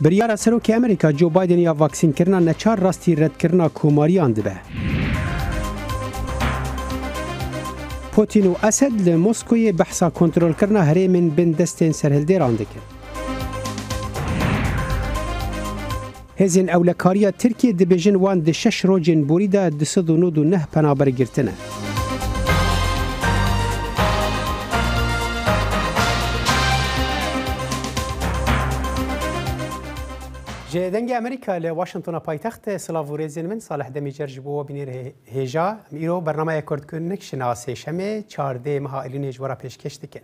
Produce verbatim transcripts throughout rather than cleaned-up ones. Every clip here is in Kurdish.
Biryara Serokê Amerîka Joe Biden ya vaksînkirina neçar rastî redkirina komariyan dibe. Putin û Esed li Moskoyê behsa kontrolkirina herêmên bin destên serhildêran dikin. Hêzên Ewlekariya Tirkiyê dibêjin wan di şeş rojên borî de du sed û nod û neh penaber girtine. Ji Dengê Amerîka li Washingtona paytext, silav û rêzên min, Salih Demîcer ji bo we bînerê hê-, hêja. Em îro bernameya Kurd Connection a sêşemê, çardê meha Elînê ji we re pêşkêş dikin.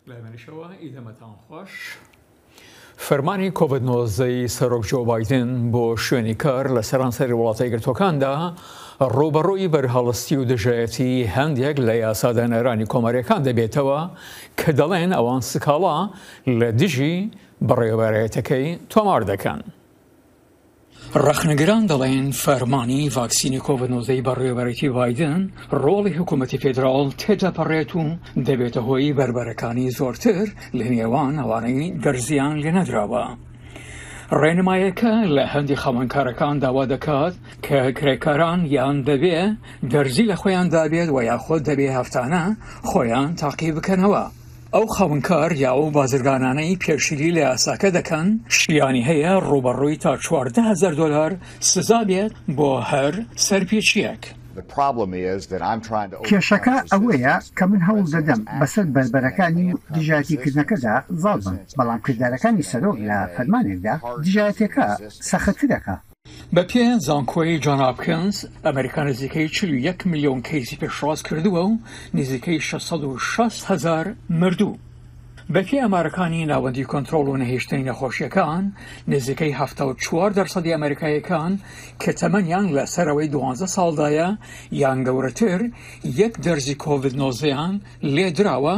لە هەمێنشەوە ئیدەمەتان خۆش. فەرمانی کۆڤید نۆزدە ی سەرۆک جۆ بایدن بۆ شوێنی کار لە سەرانسەری وڵاتە یەکگرتووەکاندا ڕوبەڕووی بەرهەڵستی و دژایەتی هەندێک لە یاسادانەرانی کۆماریەکان دەبێتەوە کە دەڵێن ئەوان سکاڵا لە دژی بەڕێوەبەرایەتەکەی تۆمار دەکەن. ڕەخنەگران دەڵێن فەرمانی ڤاکسینی کۆڤید نۆزدە ی بەڕێوەبەرێتی بایدن ڕۆڵی حکوومەتی فێدراڵ تێدەپەڕێت و دەبێتە هۆی بەربەرەکانی زۆرتر لە نێوان ئەوانەی دەرزیان لێ نەدراوە. ڕێنمایەکە لە هەندی خاوەنکارەکان داوا دەکات کە کرێکاران یان دەبێ دەرزی لە خۆیان دابێت و یاخود دەبێ هەفتانە خۆیان تاقی بکەنەوە. ئەو خاوەنکار یا ئەو بازرگانانەی پێشیلی لە یاساکە دەکەن، شیانی هەیە ڕوبەڕووی تا چواردە هەزار دۆلار سزا بێت بۆ هەر سەرپێچیەک. The problem is that I'm trying to overcome کێشەکە ئەوەیە کە من هەوڵ دەدەم بەسەر بەربەرەکانی و دژایەتیکردنەکەدا زاڵ بم، بەڵام کردارەکانی سەرۆک لە فەرمانێکدا دژایەتەکە سەختترەکە. بە پێ زانکۆی جان هاپکینز، ئەمریکا نزیکەی چل و یەک ملیۆن کەیسی پێشڕاست کردووە و نزیکەی شەش سەد و شەست هەزار مردوو. بە پێ ئامارەکانی ناوەندی کۆنترۆل و نەهێشتنی نەخۆشیەکان، نزیکەی هەفتا و چوار دەرسەدی ئەمریکایەکان کە تەمەنیان لە سەرەوەی دوانزە ساڵدایە یان گەورەتر، یەک دەرزی کۆڤید نۆزدەیان لێ دراوە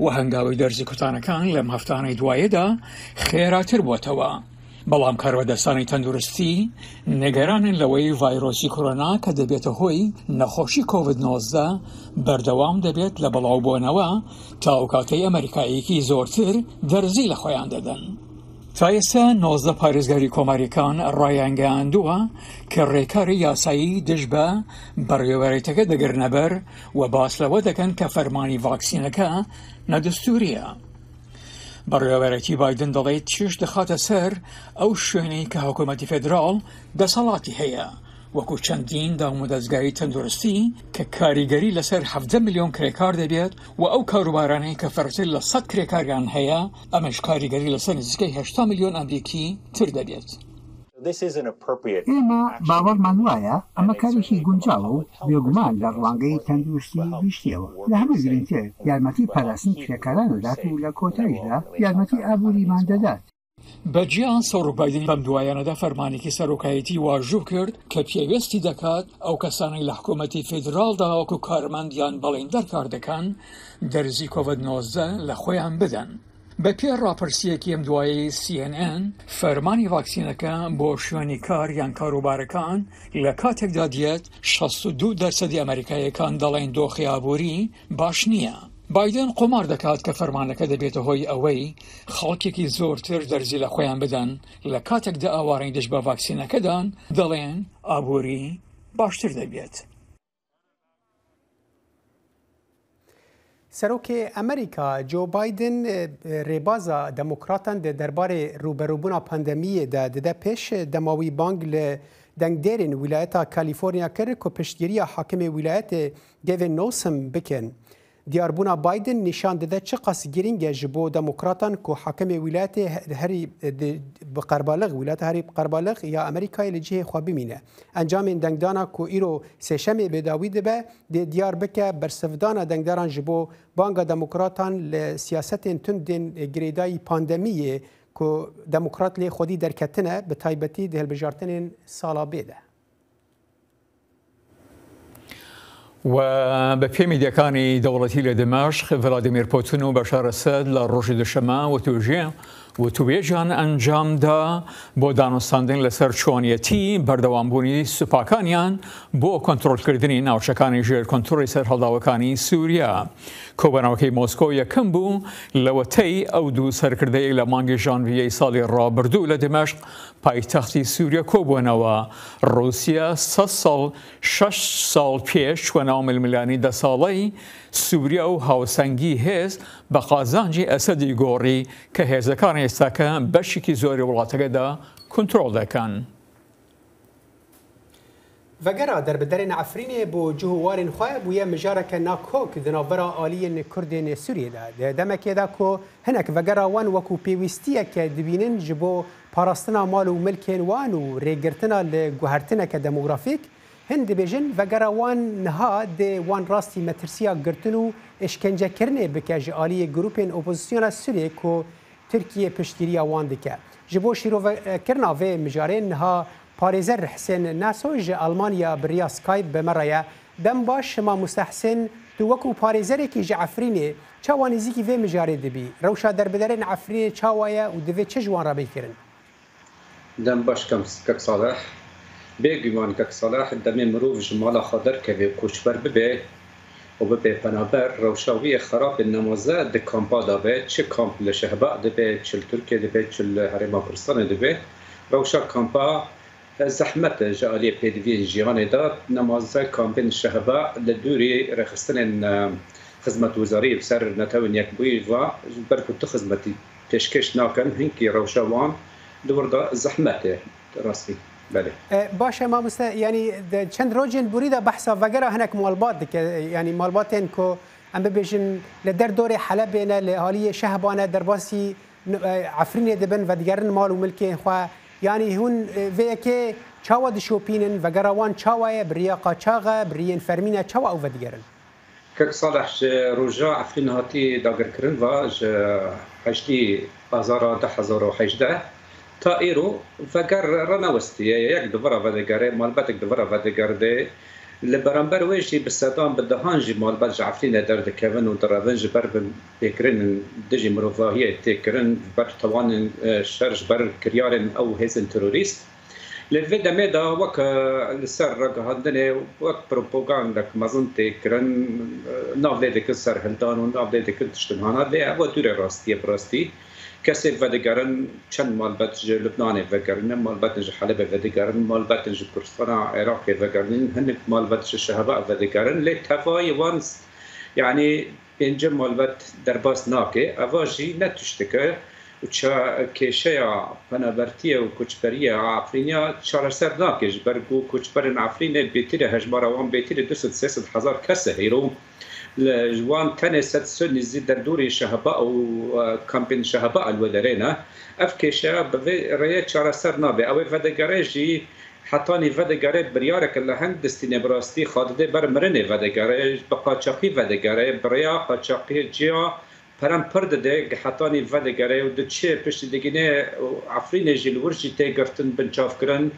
و هەنگاوی دەرزی کوتانەکان لەم هەفتانەی دوایەدا خێراتر بۆتەوە. بەڵام کاربەدەستانی تەندروستی نیگەرانن لەوەی ڤایرۆسی کۆرۆنا کە دەبێتە هۆی نەخۆشی کۆڤید نۆزدە بەردەوام دەبێت لە بڵاوبوونەوە تا ئەو کاتەی ئەمریکایەکی زۆرتر دەرزی لە خۆیان دەدەن. تا ئێستا نۆزدە پارێزگاری کۆماریەکان ڕایانگەیاندووە کە ڕێکاری یاسایی دژ بە بەڕێوەبەرێتەکە دەگرنەبەر و باس لەوە دەکەن کە فەرمانی ڤاکسینەکە نەدەستوریە. بەڕێوەبەرێتی بایدن دەڵێت چێش دەخاتە سەر ئەو شوێنەی کە حکوومەتی فێدراڵ دەسەڵاتی هەیە، وەکو چەندین دامودەزگای تەندروستی کە کاریگەری لەسەر حەڤدە ملیۆن کرێکار دەبێت و ئەو کاروبارانەی کە فرەتر لە سەد کرێکاریان هەیە، ئەمەش کاریگەری لەسەر نزیکەی هەشتا ملیۆن ئەمریکی تر دەبێت. This is an appropriate ئێمە باوەڕمان وایە ئەمە کارێکی گونجاوە و بێگومان لە ڕوانگەی تەندروستی گشتیەوە لە هەمووی گرنگتر یارمەتی پاراستنی کرێکاران دەدات و لە کۆتاییشدا یارمەتی ئابووریمان دەدات. بە جیا سەرۆک بایدن بەم دوایانەدا فەرمانێکی سەرۆکایەتی واژوو کرد کە پێویستی دەکات ئەو کەسانەی لە حکوومەتی فیدراڵدا وەکو کارمەند یان بەڵێندەر کار دەکەن دەرزی کۆڤید نۆزدە لە خۆیان بدەن. بە پێ ڕاپرسیەکی ئەم دوایی سی ئێن ئێن، فەرمانی ڤاکسینەکە بۆ شوێنی کار یان کاروبارەکان لە کاتێکدا دێت شەست و دوو دەرسەدی ئەمریکاییەکان دەڵێن دۆخی ئابووری باش نییە. بایدن قۆمار دەکات کە فەرمانەکە دەبێتە هۆی ئەوەی خەڵکێکی زۆرتر دەرزی لە خۆیان بدەن، لە کاتێکدا ئەوانەی دژ بە ڤاکسینەکەدان دەڵێن ئابووری باشتر دەبێت. Serokê Amerîka Joe Biden, e, rêbaza demokratan di derbarê rûberûbûna pandemiyê de dide pêş, dema wî bang li dengdêrên wîlayeta Kalîforniya kir ku piştgiriya hakimê wîlayetê Gavin Newsom bikin. Diyarbûna Biden nîşan dide çiqas girîng e ji bo demokratan ku hakimê wîlayetê he-, herî, e, di, bi qerbalix, wîlayeta herî bi qerbalix ya Amerîkayê li cihê xwe bimîne. Encamên dengdana ku îro sêşemê bêdawî dibe, dê diyar bike bersivdana dengdaran ji bo banga demokratan li siyasetên tundên girêdayî pandemiyê ku demokrat lê xwedî derketine, bi taybetî di hilbijartinên sala bê de. و بە پێ میدیەکانی دەوڵەتی لە دمەشق، ڤلادیمیر پوتین و بەشار ئەسەد لە ڕۆژی دوشەممە وتوێژیان وتوێژیان ئەنجامدا بۆ دانوستاندن لەسەر چۆنیەتی بەردەوامبوونی سوپاکانیان بۆ کۆنترۆلکردنی ناوچەکانی ژێر کۆنترۆلی سەرهەڵداوەکانی سووریا. کۆبوونەوەکەی مۆسکۆ یەکەم بوو لەوەتەی ئەو دوو سەرکردەی لە مانگی ژانڤیەی ساڵی ڕابردوو لە دمەشق، پایتەختی سووریا، کۆبوونەوە. رووسیا سە ساڵ، شەش ساڵ پێش چووە ناو ململانی دە ساڵەی سووریا و هاوسەنگی هێز بە قازانجی ئەسەدی گۆڕی کە هێزەکانی ئێستاکە بەشێکی زۆری وڵاتەکەدا کۆنترۆڵ دەکەن. Vegera derbiderên Efrînê bo cih û warên xwe bûye mijareke nakok di navbera aliyên Kurdên Sûriyê de. Di demekê de ku hinek vegera wan wekû pêwîstiyeke dibînin ji bo parastina mal û milkên wan û rêgirtina li guhertineke demografîk, hin dibêjin vegera wan niha dê wan rastî metirsiya girtin û êşkencekirinê bike ji aliyê grûpên opozisyona Sûriyê ku Tirkiye piştgiriya wan dike. Ji bo şîrovekirina vê mijarê niha parêzer Hisên Naso ji Almanya bi riya Skype bi me re ye. Dem baş, mamoste Hisên, tu wekû parêzerekî ji Efrînê çawa nêzîkî vê mijarê dibî? Rewşa derbiderên Efrînê çawa ye û divê çi ji wan re bê kirin? Dem baş kek Salih. Bêguman kek Salih, demê mirov ji mala xwe derkeve û koçber bibe û bibe penaber, rewşa wî yê xerab ê. Nemaze di kampa de be, çi kamp li Şehba de be, çi li Tirkiye de be, çi li Herêma Kurdistanê de be, rewşa kampa zehmet e ji aliyê pêdiviyên jiyanê de. Nemaze kampên Şehba li dûrî rêxistinên, e, xizmetwezarî li ser Netewên Yekbûyî ve, ji ber ku tu xizmetî pêşkêş nakin, hinkî rewşa wan di wir de zehmet e, rastî. Belê. E, baş e, mamoste, yanî di çend rojên borî de behsa vegera hinek malbat dike, yanî malbatên ku em bibêjin li derdorê Helebê ne, li aliyê Şehba ne, derbasî n-, e, Efrînê dibin, vedigerin mal û milkên xwe. Yanî hûn, e, vê yekê çawa dişopînin, vegera wan çawa ye, bi riya qaçax e, bi riyên fermî ne, çawa ew vedigerin? Kek Salih, ji roja Efrîn hatî dagirkirin ve, ji heştê Azara du hezar û hejdeh ta îro veger renewestiye. Yek di vir re vedigere, malbetek di vir re vedigerde. Li beramber wê jî bi sedan, bi dehan jî malbet ji Efrînê derdikevin û direvin, ji ber binpêkirinên dijî mirovahiyê tê kirin, ji ber tawanên, e, şer, ji ber kiryarên ew hêzên terorîst. Lê vê demê de wek, e, li ser ragihandinê wek propagandek mezin tê kirin, e, nav lê dikin serhildan û nav lê dikin tiştin hana, lê ev dûrê rastiyê bi rastî. Kesê vedigerin, çend malbet ji Lubnanê vegerine, malbetin ji Helebê vedigerin, malbetin ji Kurdistana Iraqê vegerînin, hinek malbet ji Şehba vedigerin, lê tevayê wan, yanî pêncî malbet derbas nake. Eva jî ne tiştike û ça-, kêşeya penabertiyê û koçberiyê a Efrîniya çareser nake, ji ber ku koçberên Efrînê bêtirî, hejmara wan bêtirî du sed sê sed hezar kes e hêro. Li ji wan tenê sed sed nêzî derdorê Şehba û, e, kampên Şehba li wê derê ne. Ev kêşeya bi vê rêyê çareser nabe. Ew ê vedigere jî Hetanî vedigere, biryareke leheng distîne, bi rastî xwe dide ber mirinê, vedigere, bi qaçaxî vedigere, bi rêya qaçaxiyê ciya peran pir dide, hetanî vedigere û diçe piştî digîne û Efrînê jî li wir jî tê girtin, binçavkirin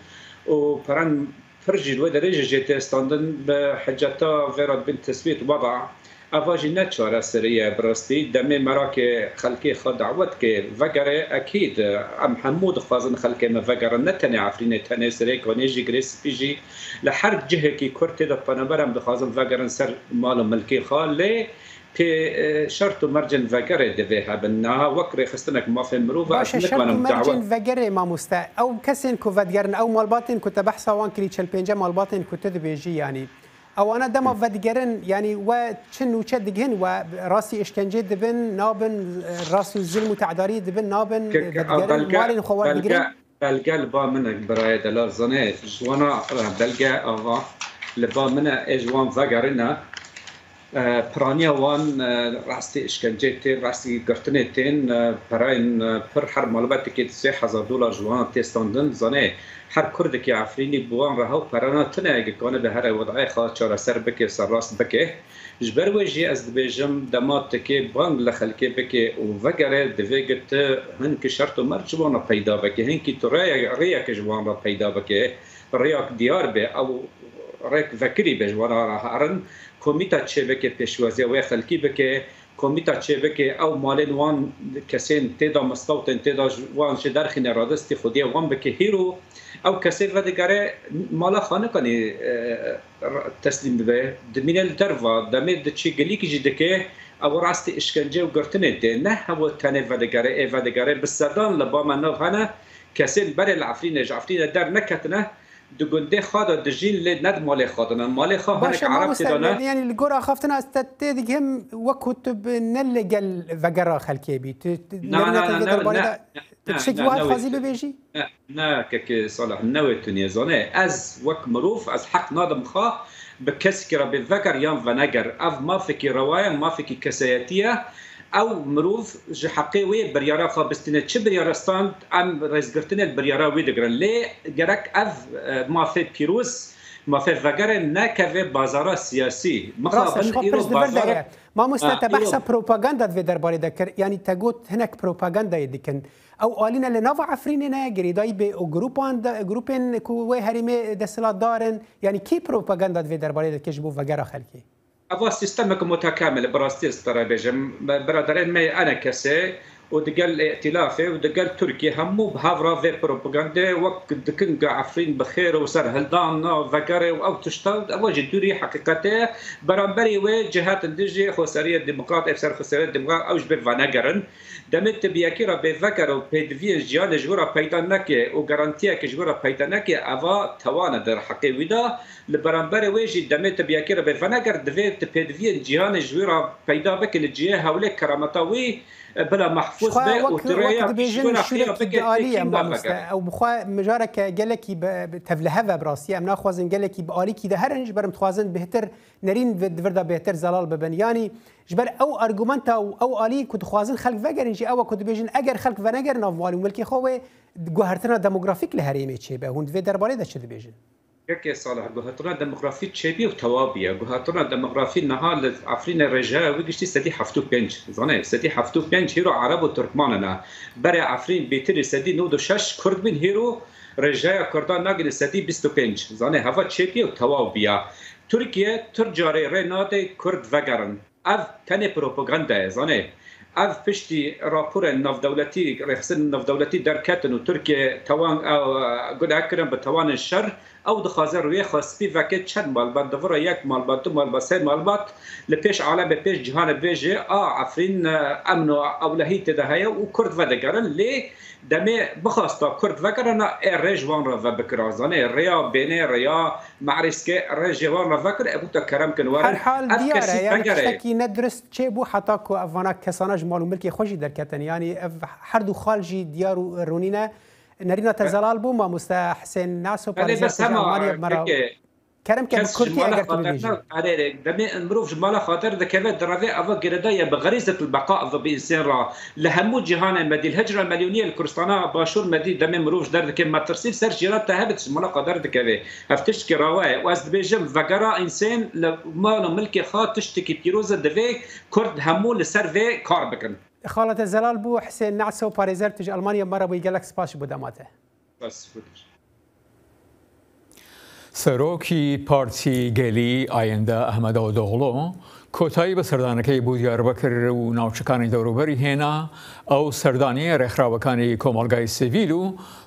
û peran pir jî li wê derê jî jê tê standin, bi hiceta vê re dibin teswît weda. Eva jî ne çareserî ye, bi rastî demê merakê xelkê xwe dawet ke vegere. Ekîd em hemû dixwazin xelkê me vegerin, ne tenê Efrînê, tenê Sirêkanê jî, Girê Spî jî, li her cihekî Kurd tê de penaber em dixwazin vegerin ser mal û milkê xwe, lê pê, e, şert û mercên vegerê divê hebin. Niha wek rêxistinek mafên mirov, ez Baş e, şert û nikwanim mercên dawet. Vegerê, mamoste. Ew kesên ku vedigerin, ew malbatên ku te behsa wan kirî, çil pênce malbatên ku tu dibêjî, yanî, Ewana dema vedigerin, yanî we çi nûçe digihin, we rastî îşkencê dibin, nabin, rast û zilm û tedarî dibin, nabin, vedigerin, malên xwe werdigirin? Belge li ba min e, birayê delal, zanê, ji wana, e, belge ava li ba min e, ê ji wan vegerîne. E, piraniya wan, e, rastî îşkencê tên, rastî girtinê tên, e, perayên, e, pir, her malbetekê di sê hezar dolar ji wan tê standin, zanê, Her kurdekî Efrînî bi wan re hew perana tune ye, ku kanibe here wedayê xwe çareser bike, serrast bike. Ji ber wê jî ez dibêjim, dema tu kê bang li xelkê bike û vegere, divê ku tu hinkî şert û merc ji wan re peyda bike, hinkî tu rêye-, rêyeke ji wan re peyda bike, rêyak diyar be, ew rêk vekirî be ji wan re herin, komîta çêbike, pêşwaziya wê xelkî bike, komîta çêbike, ew malên wan kesên tê de mistewtên, tê de wan ji derxîne radestî xwediyê wan bike. Hîro ew kesê vedigere mala xanikanî, e, teslîm bibe. Dimîne li derva, demê diçî gilîkî jî dike, ew rastî îşkence û girtinê tê. Ne hewe tenê vedigere, ê vedigere. Bi sedan li ba me nav hene, kesên berê li Efrînê, ji Efrînê derneketine, di gundê xwe de dijîn, lê ne di malê xwe de ne. Malê xwe hinek Ereb tê de ne. Yanî li gor axaftina ez te tê digihim, wek ku tu bi ne li gel vegera xelkê bî. Tu, tu nerîna te vê derbarê de, tu tiştekî wiha dixwazî bibêjî? Ne, ne, kekê Salih, ne wê tu niyê zanê. Ez wek mirov, ez heq nadim xwe bi kesekî re bê veger yan veneger. Ev mafekî rewa ye, mafekî kesayetî ye. Ew mirov ji heqê wê biryara xwe bistîne. Çi biryara stand, em rêzgirtinê li biryara wê digirin. Lê gerek ev, e, mafê pîroz, mafê vegerê nekeve bazara siyasî. Mixabin îro bazarek. Mamoste, te behsa propaganda di vê derbarê de kir. Yanî te got hinek propagandayê dikin. Ew alî ne li nava Efrînê ne, girêdayî bi û grûpan de, grûpên ku wê herêmê desthilatdar in. Yanî kî propaganda di vê derbarê de dike ji bo vegera xelkê? Eva sîstemek mutekamil, bi rastî ez te re bêjim, biraderên me yê enekesê û digel îtîlafê û digel Tirkiyê hemû bi hev re vê propagandê wek dikin ga Efrîn bi xêr û serhildan û vegerê û ew tişta, ew jî dûrî heqîqetê ye. Beramberî wê cihetin dijî Xweseriyê Demokrat, ê ser Xweseriyê Demokrat ew ji bê venegerin. Demê tu bi yekî re bê veger û pêdiviyên jiyanê ji we re peyda neke û garantiyeke ji we re peyda neke, eva tewan e di heqê wî de. Li beramberê wê jî demê tu bi yekê re bê veneger, divê tu pêdiviyên cîhanê ji wî re peyda bike, li cihê hewlê kerameta wî, e, bila mehfûz be û tu rêya piştî wî re xiya bike, tê kî veger. Ew bi xwe mijareke gelekî bi, bi tevlihev e bi rastî. Em naxwazin gelekî bi alîkî de herin, ji ber em dixwazin bêhtir nerîn di vir de bêhtir zelal bibin. Yanî ji ber ew argumenta û ew alî ku dixwazin xelk vegerin jî ew e ku dibêjin eger xelk venegerin nav malê û milkê xwe wê guhertina demografîk li herêmê çêbe. Hûn di vê derbarê de çi dibêjin? Kekê Salih, guhertina demografî çêbî û tewabî ye. Guhertina demografî niha li Efrînê rêjeya wî giştî sedî heftê û pênc. Zanê, sedî heftê û pênc hîro Ereb û Tirkman ne. Berê Efrîn bêtirî sedî nod û şeş Kurd bîn, hîro rêjeya Kurdan nagihîne sedî bîst û pênc. Zanê, heva çêbî û tewabî ye. Tirkiye tu carê rê nade Kurd vegerin. Ev tenê propaganda ye, zanê. Ev piştî raporên navdewletî, rêxistin navdewletî derketin û Tirkiye tewan, ew, gule kirin bi tewanên şer. Ew dixwaze rûyê xwe spî veke çend malbat, di vir re yek malbat, du malbat, sê malbat, li pêş alemê, pêş cîhanê bêje, a Efrîn, e, emn û ewlehî tê de heye û Kurd vedigerin. Lê demê bixwasta Kurd vegerana, ê rê ji wan re vebikira. Zanê, rêya bênê, rêya Merîskê rê ji wan re vekir, ê bûta kerem kin werin. Her hal diyar e, yanî tiştekî ne dirist çêbû heta ku ev vana kesana ji mal û milkê xwe jî derketin. Yanî ev her du xal jî diyar û ronî ne. Nerîna te zelal bû, mamoste Hisên Naso, parêzer te ji Almanya bi me re. Kerem ke bi kurtî eger tu bibêjî. Erê, demê mirov ji mala xwe derdikeve, direve, eva girêdayî ye bi xerîzet el beqa, eva bi însên re. Li hemû cîhanê me dî, li hicra melyonî ye li Kurdistana Başûr me dî, demê mirov ji derdikeve, metirsî li ser jêra te hebit ji mala xwe derdikeve. Ev tiştekî rewa ye. Û ez dibêjim, vegera însên li mal û milkê xwe tiştekî pîroz e, divê Kurd hemû li ser vê kar bikin. Xala te zelal bû, Hisên Naso, parêzer tu ji Almanya me re bûyî, gelek spas ji bo dema te. Bes, bitir. Serokî Partî Gelî Ayende Ehmed Davutoğlu کۆتایی بە سەردانەکەی بۆ دیاربەکر و ناوچەکانی دەوروبەری هێنا. ئەو سەردانی ڕێکخراوەکانی کۆمەڵگای سڤیل و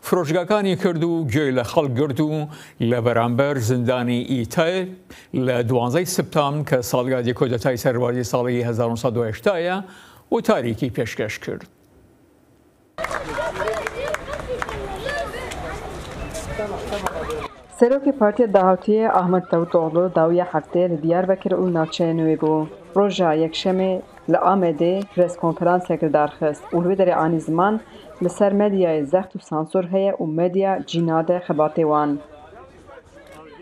فرۆشگاکانی کرد و گوێی لە خەڵک گرت و لە بەرامبەر زیندانی ئیتای لە دوانزەی سپتام کە ساڵیادی کۆدەتای سەربازی ساڵی هەزار و نۆ سەد و هەشتا یە و تاریکی پێشکەش کرد. Serokê Partiya Dahatiye Ahmet Davutoğlu dawiya heftê li Diyarbekir û navçeyên wê bû. Roja Yekşemê li Amedê preskonferansek li dar xist û li wê derê anî ziman li ser medyayê zext û sansûr heye û medya cî nade xebatê wan.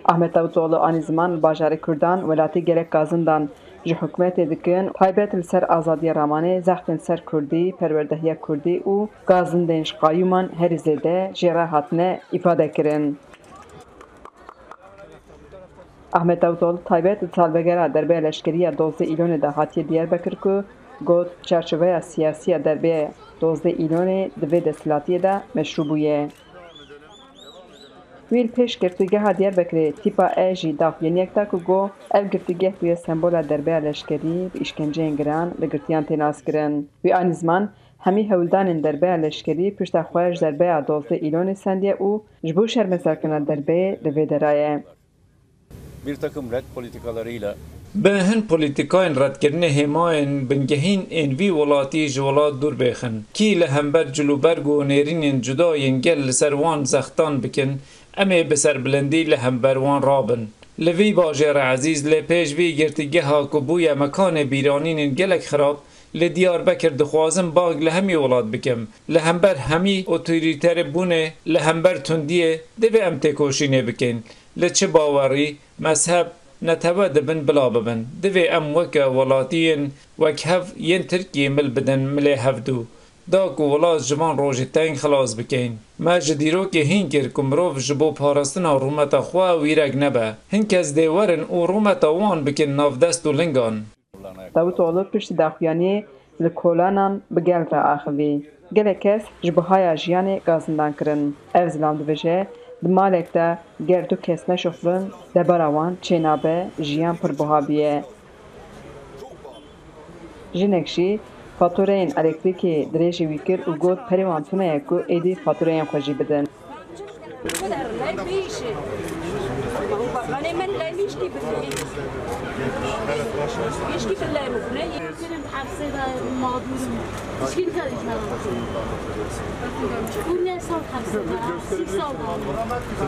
Ahmet Davutoğlu anî ziman li bajarê Kurdan welatî gelek gazin dan. Ji hikûmetê dikin, taybet li ser azadiya ramanê, zextên ser kurdî, perwerdehiya kurdî û gazindên ji qayûman herî zêde jê re hatine îfade kirin. Ahmet Davutoğlu taybet di salvegera derbeya leşkerî ya dozdeh Îlonê de hatiye Diyarbekir ku got, çarçoveya siyasî ya derbeya dozdeh Îlonê di vê desthilatiyê de meşrû bûye. Wî li pêş girtîgeha Diyarbekirê tîpa E jî daxuyaniyek da ku got, ev girtîgeh bûye sembola derbeya leşkerî bi îşkenceyên giran li girtiyan tê naskirin. Wî anî ziman, hemî hewldanên derbeya leşkerî pişta xwe ji derbeya dozdeh Îlonê sendiye û ji bo şermezarkirina derbeyê li vê dera ye. Bir takım red politikalarıyla Bi hin polîtîkayên redkirinê hêmayên bingehîn ên vî welatî ji welat dûr bêxin. Kî li hember cilûberg û nêrînên cuda yên gel li ser wan zextan bikin, em ê bi serbilindî li hember wan rabin. Li vî bajêre ezîz lê pêş vî girtîgeha ku bûye mekanê bîranînên gelek xirab, li Diyarbekir dixwazin bag li hemî welat bikim. Li hember hemî otorîterê bûnê, li hember tundiyê divê em têkoşînê bikin. Li çi bawerî, mezheb, netewe dibin bila bibin. Divê em weke welatiyên wekhev yên Tirkiyê mil bidin milê hevdû, da ku welat ji van rojê teng xilas bikeyn. Me ji dîrokê hîn kir ku mirov ji bo parastina rûmeta xwe wîrek nebe. Hin kes dê werin û rûmeta wan bikin navdest û lingan. Davutoglu piştî daxuyaniyê li kolanan bi gel re axivî. Gelek kes ji buhaya jiyanê gazindan kirin. Ev zilam dibêje, di malek de ger du kes neşuxulin, debara wan çênabe, jiyan pir buha bûye. Jinek jî fatureyên elektrîkê dirêjî wî kir û got, perê wan tune ye ku êdî fatureyên xwe jî bidin.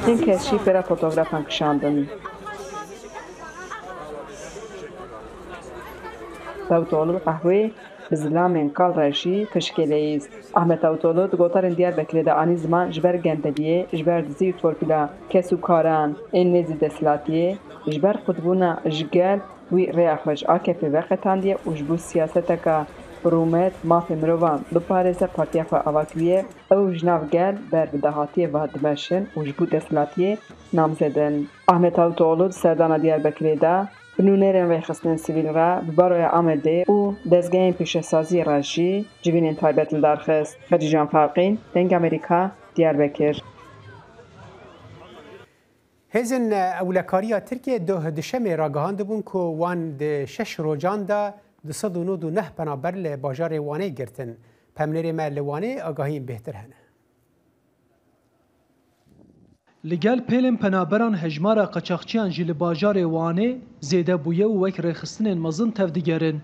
Hin kes jî pêra fotografan kişandin. Davutoglu qehwê bi zilamên kal re jî pişkê leyîst. Ahmet Davutoglu di gotarên Diyarbekirê de anî ziman ji ber gendeliyê, ji ber dizî û torpîla kes û karan ên nêzî desthilatiyê, ji ber qutbûna ji gel wî rêya xwe ji A K P veqetandiye û ji bo siyaseteka bi rûmet mafê mirovan biparêze partiya xwe ava kiriye. Ew ji nav gel ber bi dahatiyê ve dimeşin û ji bo desthilatiyê namzed in. Ahmet Davutoglu di serdana Diyarbekirê de bi nûnerên rêxistinên sivîl re, bi Baroya Amedê û dezgehên pêşesaziyê re jî civînên taybet li dar xist. Xedîcan Farqîn, Dengê Amerîka, Diyarbekir. Hêzên Ewlekariya Tirkiyê doh dişemê ragihandibûn ku wan di şeş rojan de du sed û nod û neh penaber li bajarê Wanê girtin. Pemnêrê me li Wanê agahiyên bêhtir hene. Li gel pêlên penaberan hejmara qaçaxçiyan jî li bajarê Wanê zêde bûye û wek rêxistinên mezin tevdigerin.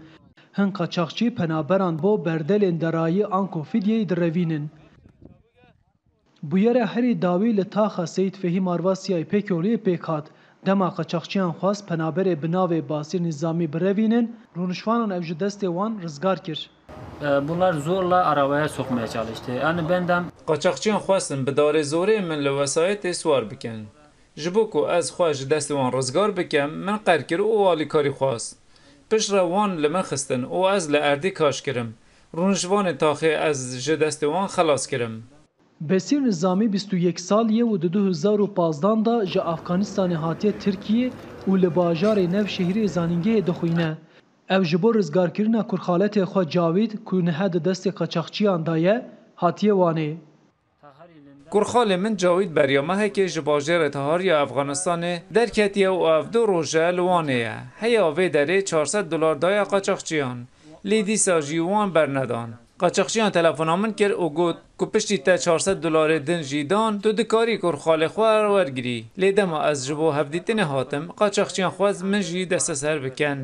Hin qaçaxçî penaberan bo berdelên derayî anko fidyeyê direvînin. Bûyera herî dawî li taxa Seyîd Fehîm Arvasyayê Pêkoliyê pêk hat. Dema qaçaxçiyan xwest penaberê bi navê Basîr Nîzamî birevînin, rûniştvanan ew ji destê wan rizgar kir. E, bunlar zorla arabaya sokmaya çalıştı. Yani ben de Qaçaxçiyan xwestin bi darê zorê min li wesayetê siwar bikin. Ji bo ku ez xwe ji destê wan rizgar bikim, min qer kir û alîkarî xwest. Piştre wan li min xistin û ez li erdê kaş kirim. Rûnişvanê taxê ez ji destê wan xelas kirim. Besîr Nizamî bîst û yek salî ye û di du hezar û pazdan de ji Afganistanê hatiye Tirkiyê û li bajarê Nevşehîrê zanîngehê dixwîne. Ew ji bo rizgarkirina kurxaletê xwe Cawîd, ku niha di destê qaçaxçiyan de ye, hatiye Wanê. Kurxalê min Cawîd beriya mehekê ji bajêrê Taharî ya Efxanistanê derketiye û ev du roj e li Wanê ye. Heya vê derê çar sed dolar daye qaçaxçiyan. Lê dîsa jî wan bernedan. Qaçaxçiyan telefona min kir û got ku piştî te çar sed dolarê din jî dan, tu dikarî kurxalê xwe wergirî. Lê dema ez ji bo hevdîtinê hatim, qaçaxçiyan xwest min jî desteser bikin.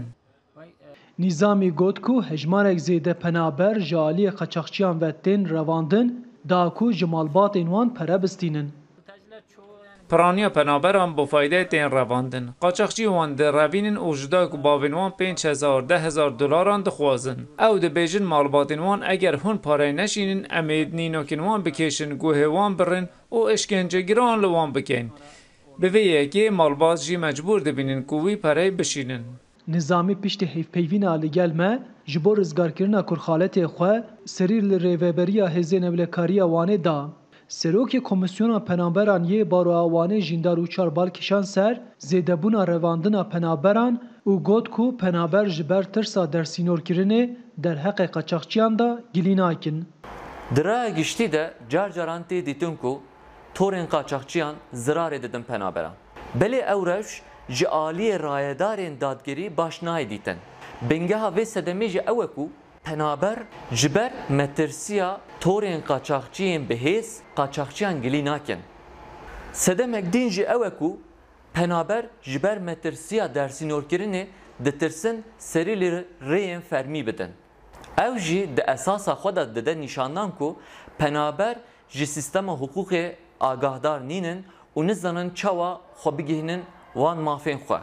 Nîzamî got ku hejmarek zêde penaber ji aliyê qaçaxçiyan ve tên revandin, da ku ji malbatên wan pere bistînin. Piraniya penaberan bo faydeyê tên revandin. Qaçaxçî wan direvînin û ji dayik û bavên wan pênc hezar, deh hezar dolaran dixwazin. Ew dibêjin malbatên wan eger hûn pareyê neşînin, em ê nînokên wan bikêşin, guhê wan birin û êşkencegiran li wan bikin. Bi vê yekê malbat jî mecbûr dibînin ku wî pereyê bişînin. Nizamî piştî hevpeyvîna li gel me ji bo rizgarkirina kurxaletê xwe serî li Rêveberiya Hêzên Ewlekariya Wanê da. Serokê Komîsyona Penaberan yê Baroya Wanê Jîndar Uçar bal kişand ser zêdebûna revandina penaberan û got ku penaber ji ber tirsa dersînorkirinê derheqê qaçaxçiyan de gilî nakin. Di raya giştî de car caran tê dîtin ku Torên qaçaxçiyan zirarê didin penaberan. Belê ew rewş ji aliyê rayedarên dadgerî baş nayê dîtin. Bingeha vê sedemê jî ew e ku penaber ji ber metirsiya torên qaçaxçiyên bi hêz qaçaxçiyan gilî nakin. Sedemek din jî ew e ku penaber ji ber metirsiya dersînorkirinê ditirsin serî li rêyên fermî bidin. Ew jî di esasa xwe de dide nîşandan ku penaber ji sîstema hiqûqê agahdar nînin û nizanin çawa xwe bigihînin wan mafên xwe.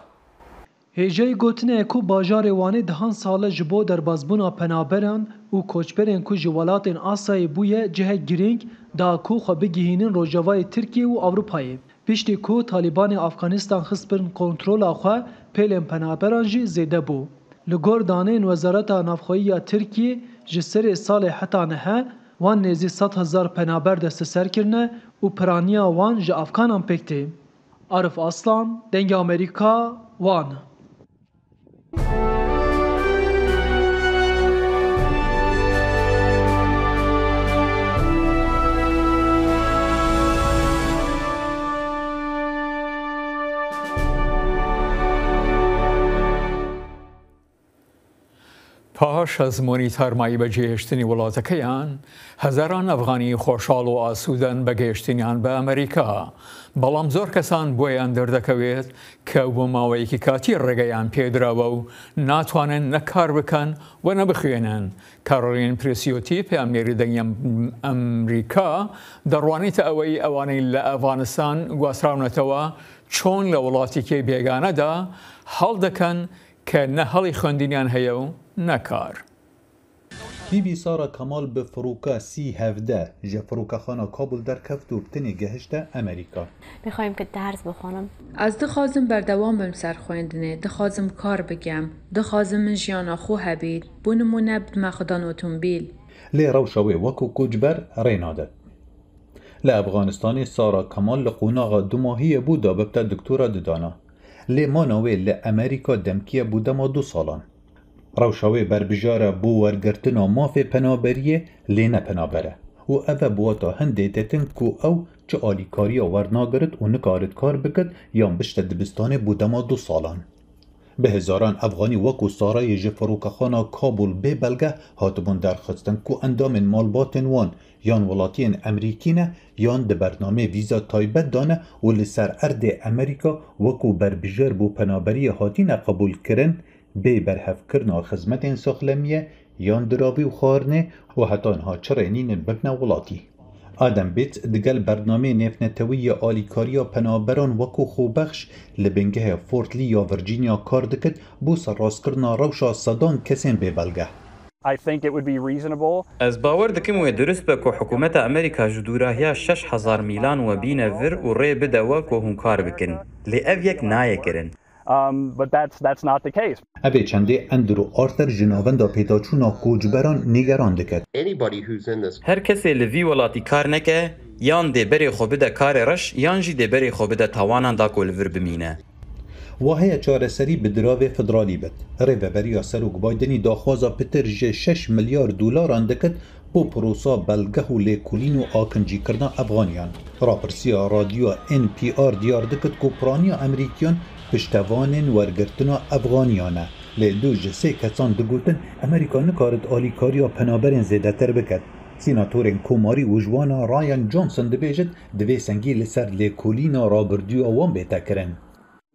Hêjayî gotinê ye ku bajarê Wanê dehan sal e ji bo derbazbûna penaberan û koçberên ku ji welatên Asyayê bûye cihek girîng da ku xwe bigihînin Rojavayê Tirkiye û Ewropayê. Piştî ku Talîbanê Afganistan xist bin kontrola xwe, pêlên penaberan jî zêde bû. Li gor daneyên Wezareta Navxweyî ya Tirkiyê, ji serê salê heta niha wan nêzî sed hezar penaber desteser kirine û piraniya wan ji Afganan pêk tê. Arif Aslan, Dengê Amerîka, Wan. پاش ئەزموونی تارمایی بەجێهێشتنی وڵاتەکەیان، هەزاران ئەفغانی خۆشحاڵ و ئاسوودەن بە گەیشتنیان بە ئەمریکا. بەڵام زۆر کەسان بۆیان دەردەکەوێت کە بۆ ماوەیەکی کاتی ڕێگەیان پێدراوە و ناتوانن نە کار بکەن و نە بخوێنن. کارۆلین پرێسیۆتی، پەیامنێری دەنگی ئەم-، ئەمریکا، دەڕوانێتە ئەوەی ئەوانەی لە ئەفغانستان گواستراونەتەوە چۆن لە وڵاتێکی بێگانەدا هەڵدەکەن کە نە هەڵی خوێندنیان هەیە و نە کار. Bîbî Sara Kemal bi firoka C hevdeh ji firokexana Kabul derkeft û bi tenê gehişte Amerîka. می‌خوایم که درس بخوانم. Ez dixwazim berdewam bim ser xwendinê, dixwazim kar bikem, dixwazim min jiyana xwe hebît, bo nimûne bidime xudan otomobîl. Lê rewşa wê wekû koçber rê nade. Li Efxanistanê Sara Kemal li qonaxa dumahiyê bû da bibte doktora didana. Lê mana wê li Amerîka demkî ye bo dema du salan. Rewşa wê berbijêr e bo wergirtina mafê penaberiyê, lê ne penaber e. Û ev e bi weta hindê dêtin ku ew çi alîkariya wernagirit û nikarit kar bikit yan bişte dibistanê bo dema du salan. Bi hezaran Efxanî wekû Sarayê ji firokexana Kabul bê belge hatibûn derxistin ku endamên malbatên wan yan welatiyên Emerîkî ne yan di bernameyê vîza taybet de ne û li ser erdê Emerîka wekû berbijêr bo penaberiyê hatine qebûlkirin, bê berhevkirina xizmetên saxlemiyê yan diravî û xwarinê û heta niha çi rê nînin bibne welatî. Adam Bates digel bernameyê nêvnetewî ya alîkariya penaberan wekû xwebexş li bingehê Fort Lee ya Virginia kar dikit bo serrastkirina rewşa sedan kesên bêbelge. I think it would be reasonable. Ez bawer dikim wê durist be ku hikûmeta Amerîka ji dûrahiya şeş hezar mîlan we bîne vir û rê bide we ku hûn kar bikin. Lê ev yek nayê kirin. Um, but that's, that's not the case. Ev ê çendê Andrew Arthur ji navenda pêdaçûna koçberan nîgeran dikit. Anybody who's in this Her kesê li vî welatî kar neke, yan dê berê xwe bide karê reş, yan jî dê berê xwe bide tawanan da ku li vir bimîne. Wa heye çareserî bi diravê federalî bit. Rêveberiya Serok Bidenî daxwaza pitir ji şeş milyar dolaran dikit bo prosa belgeh û lêkolîn û akincîkirina Efxaniyan. Rapirsiya radyoya N P R diyar dikit ku piraniya Emerîkiyan piştevanên wergirtina Efxaniyan e. Lê du ji sê kesan digotin, Emerîka nikarit alîkariya penaberên zêdetir biket. Sînatorên Komarî û ji wana Ryan Johnson dibêjit, divê sengî li ser lêkolîna rabirdûya wan bête kirin.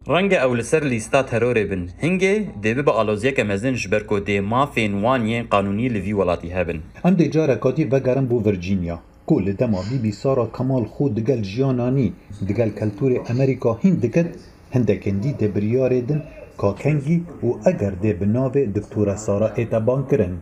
Renge ew li ser lîsta terorê bin. Hingê dê bibe aloziyeke mezin ji ber ku dê mafên wan yên qanûnî li vî welatî hebin. Em dê careka dî vegerin bo Virginia, ku li dema Bîbî Sara Kemal xwe digel jiyana nî, digel keltûrê Amerîka hîn dikit, hindekên dî dê biryarê din ka kengî û eger dê bi navê Doktora Sara ête bankirin.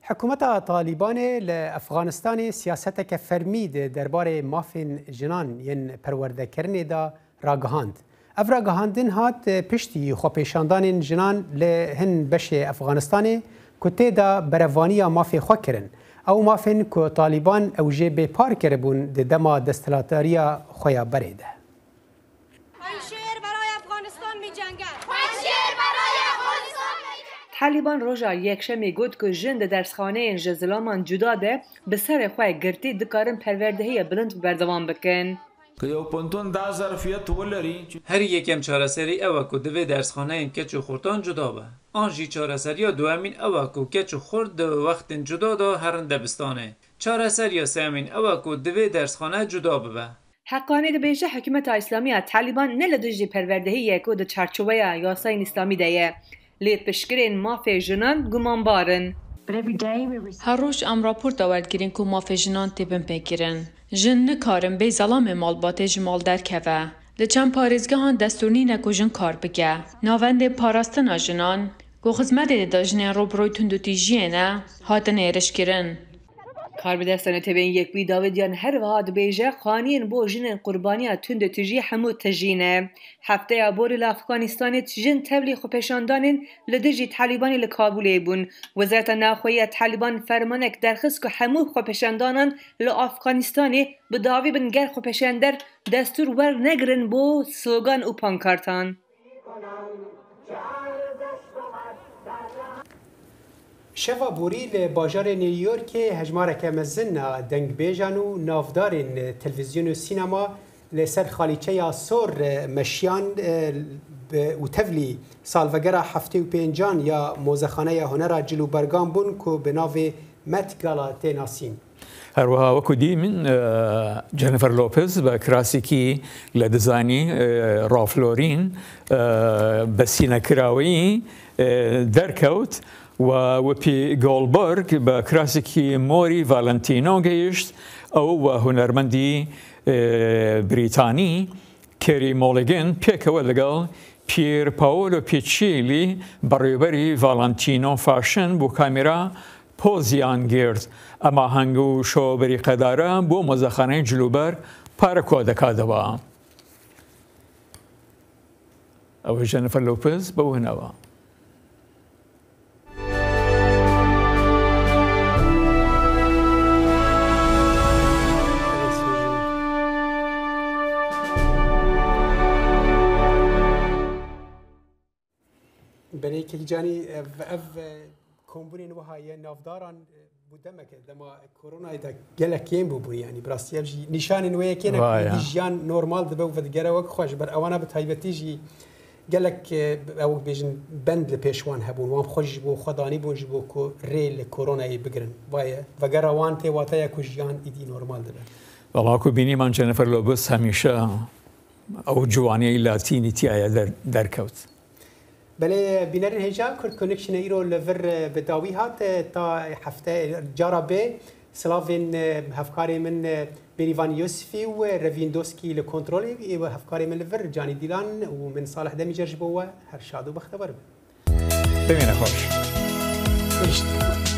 Hikûmeta Talîbanê li Efxanistanê siyaseteke fermî di derbarê mafên jinan yên perwerdekirinê de ragihand. Ev ragihandin hat piştî xwepêşandanên jinan li hin beşê Efxanistanê ku tê de berevaniya mafê xwe kirin. Ew mafên ku Talîban ew jê bêpar kiribûn di dema desthilatdariya xwe ya berê de. پنجشیر برای افغانستان می‌جنگد. پنجشیر برای افغانستان می‌جنگد. Talîban roja Yekşemê got ku jin di dersxaneyên ji zilaman cuda de bi serê xwe girtî dikarin perwerdehiya bilind berdewam bikin. Ki yew ponton da zerfiyet welerî. Herî yekem çareserî ew e ku divê dersxaneyên keç û xurtan cuda be. An jî çareseriya duwemîn ew e ku keç û xurt di wextên cuda de herin debistanê. Çareseriya sêyemîn ew e ku divê dersxane cuda bibe. Heqanî dibêje, hikûmeta Îslamî ya Talîban ne li dijî perwerdehî ye ku di çarçoveya yasayên Îslamî de ye, lê piştgirên mafê jinan gumanbar in. Her roj em raporta werdigirîn ku mafê jinan tê binpêkirin. Jin nikarin bê zelamê malbatê ji mal derkeve. Li çend parêzgehan destûr nîne ku jin kar bike. Navendên parastina jinan, ku xizmetê dide jinên rûbirûyî tundûtîjiyê ne, hatin êrişkirin. Karbidesta Netewên Yekbûyî Dawid Yan her wiha dibêje, qaniyên bo jinên qurbaniya tundûtîjiyê hemû tijî ne. Hefteya borî li Afganistanê jin tevlî xwepêşandanên li dijî Talîbanê li Kabûlê bûn. Wezareta Navxweyî ya Talîban fermanek derxist ku hemû xwepêşandanan li Afganistanê bi dawî bin, ger xwepêşander destûr wernegirin bo slogan û pankartan. Şeva borî li bajarê New Yorkê hejmareke mezin a dengbêjan û navdarên televîzyon û sînema li ser xalîçeya sor meşiyan, e, bi, û tevlî salvegera heftê û pêncan ya Mozexaneya Hunera Cil û Bergan bûn ku bi navê Met Gala tê nasîn. Her wiha wekî dî min, e, Jennifer Lopez bi kirasekî li dizanî, e, Ralph Lauren, e, bi sînekirawî, e, derkewt û Whoopi Goldberg bi kirasekî morî Valentino gihişt. Ew û hunermendî, e, Brîtanî Carey Mulligan pêkeve lagel Pier Paolo Piccilli, berêberî Valentino Fashion bo kamera poziyan girt. Em aheng û şoberî qedara bo Mozexaneyên Cilûber pare kodeka de ba. Ew ê Jennifer Lopez be wina ba. Belê Kekî Canî, ev, ev, e, kombûnên wiha ye navdaran, e, bû demeke, dema koronayê de gelek kêm bûbûn, yanî bi rastî ev jî nîşanên wê yekê ne ku êdî jiyan normal dibe û vedigere wek xwe, ji ber ewana bi taybetî jî gelek, e, ew bêjin bend li pêş wan hebûn, wan xwe ji bo xwe danîbûn ji bo ku rê li koronayê bigirin. Vaye, vegera wan tê wateya ku jiyan îdî normal dibe. Wela ku bînî man Jennifer Lopez hemîşe ew ciwanî latînî tiya ye der-, derkewt. Belê bînerên hêja, Kurd Connection îro li vir, e, bi dawî hat, e, ta hefte cara bê. Silavên, e, hevkarê min, e, Bêrîvan Yusifî û, e, Revîn Doskî li kontrolê, ê, û hevkarê min li vir Canî Dîlan û min Salih Demîcer ji bo we her şad û bextewer bin. Bimîne xweş. Gihişt.